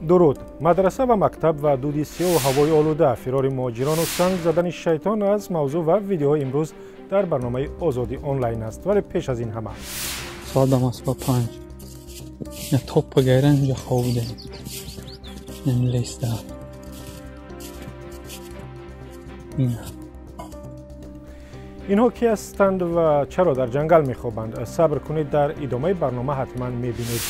Дуруд. Мадраса ва мактаб ва дуди сиёҳу ҳавои олуда, фирори муҳоҷирону санг задани шайтон аз мавзӯъ ва видеоҳои имрӯз дар барномаи Озодӣ онлайн аст. Вале пеш аз ин ҳама соат ба Москва 5 топпа гайран инҷа хоб будем. Леста. Инҳо ки ҳастанд ва чаро дар ҷангал мехобанд? Сабр кунед, дар идомаи барнома ҳатман мебинед.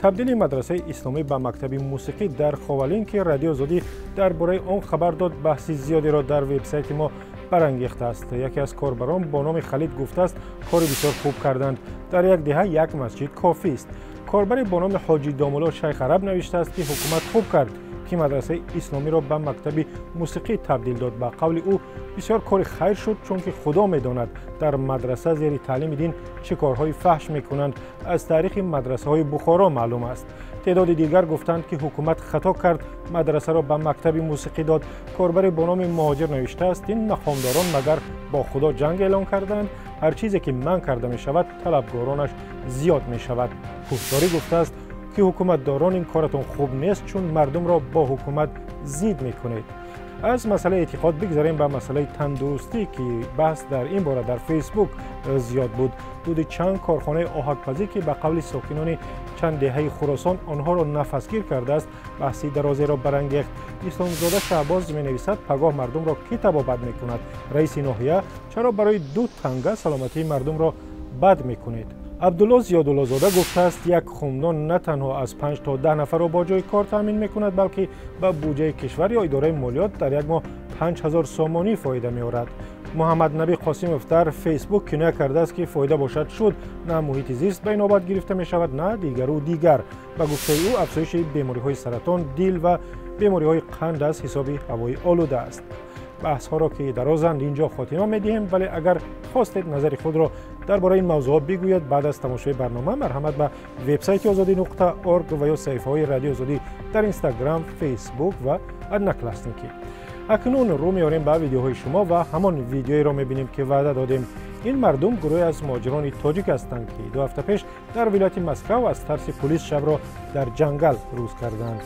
Табдили мадрасаи исломӣ ба мактаби мусиқӣ дар Ховалинг, ки Радио Озодӣ дар бораи он хабар дод, баҳси зиёдеро дар вебсайти мо барангехтааст. Яке аз корбарон бо номи Халид гуфтааст, кори бисёр хуб карданд. Дар як деҳа як масҷид кофист. Корбаре бо номи Ҳоҷи Домулло Шайх Араб навиштааст, ки ҳукумат хуб кард, ки мадрасаи исломиро ба мактаби мусиқӣ табдил дод. Ба қавли ӯ бисёр кори хайр шуд, чунки худо медонад дар мадраса зери таълими дин чӣ корҳои фаҳш мекунанд. Аз таърихи мадрасаҳои Бухоро маълум аст. Теъдоди дигар гуфтанд, ки ҳукумат хато кард, мадрасаро ба мактаби мусиқӣ дод. Корбаре бо номи Муҳоҷир навиштааст, ин мақомдорон магар бо худо ҷанг эълон карданд? Ҳар чизе ки манъ карда мешавад, талабгоронаш зиёд мешавад. Кӯҳдорӣ гуфтааст, ки ҳукуматдорон ин коратон хуб нест, чун мардумро бо ҳукумат зид мекунед. Аз масъалаи эътиқод бигзарем ба масъалаи тандурустӣ, ки баҳс дар ин бора дар Фейсбук зиёд буд. Дуди чанд корхонаи оҳакпазӣ, ки ба қавли сокинони чанд деҳаи Хуросон онҳоро нафасгир кардааст, баҳси дарозеро барангехт. Исломзода Шаҳбоз менависад, пагоҳ мардумро кӣ табобат мекунад? Раиси ноҳия чаро барои 2 танга саломатии мардумро бад мекунед? Абдулло Зиёдуллозода гуфтааст, як хумдон на танҳо аз 5 то 10 нафарро бо ҷои кор таъмин мекунад, балки ба буҷаи кишвар ё идораи молиёт дар як моҳ 5000 сомонӣ фоида меорад. Муҳаммаднабӣ Қосимов дар Фейсбук киноя кардааст, ки фоида бошад шуд, на муҳити зист ба инобат гирифта мешавад, на дигару дигар. Ба гуфтаи ӯ афзоиши бемориҳои саратон, дил ва бемориҳои қанд аз ҳисоби ҳавои олуда аст. Баҳсҳоро, ки дарозанд, инҷо хотима медиҳем, вале агар хостед назари худро дар бораи ин мавзӯъҳо бигӯед, баъд аз тамошои барнома марҳамат ба вебсайти озодӣ.org ва ё саҳифаҳои Радио Озодӣ дар Инстаграм, Фейсбук ва Одноклассники. Акнун рӯ меорем ба видеоҳои шумо ва ҳамон видеоеро мебинем, ки ваъда додем. Ин мардум гурӯҳе аз муҳоҷирони тоҷик ҳастанд, ки 2 ҳафта пеш дар вилояти Москав аз тарси пулис шабро дар ҷангал рӯз карданд.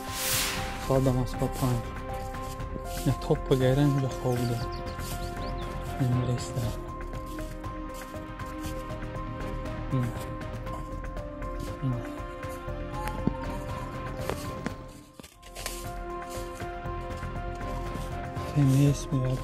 Соат ба Москва 5 топпа гайран инҷа хоб будем. Леста. ФМС меяд.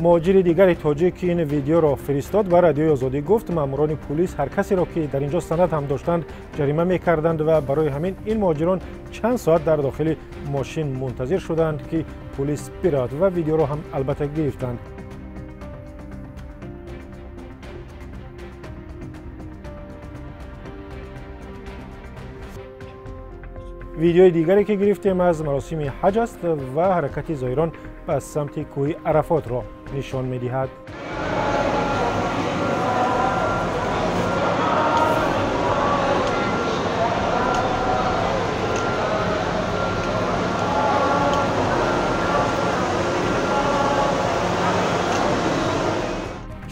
Муҳоҷири дигари тоҷик, ки ин видеоро фиристод ба Радиои Озодӣ, гуфт маъмурони пулис ҳар касеро, ки дар инҷо санад ҳам доштанд, ҷарима мекарданд ва барои ҳамин ин муҳоҷирон чанд соат дар дохили мошин мунтазир шуданд, ки пулис биравад ва видеоро ҳам албатта гирифтанд. Видеои дигаре, ки гирифтем, аз маросими ҳаҷ аст ва ҳаракати зоирон ба самти кӯҳи Арафотро нишон медиҳад.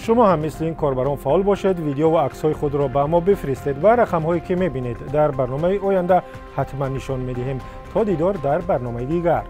Шумо ҳам мисли ин корбарон фаъол бошед, видео ва аксҳои худро ба мо бифиристед ва рақамҳое, ки мебинед, дар барномаи оянда ҳатман нишон медиҳем. То дидор дар барномаи дигар.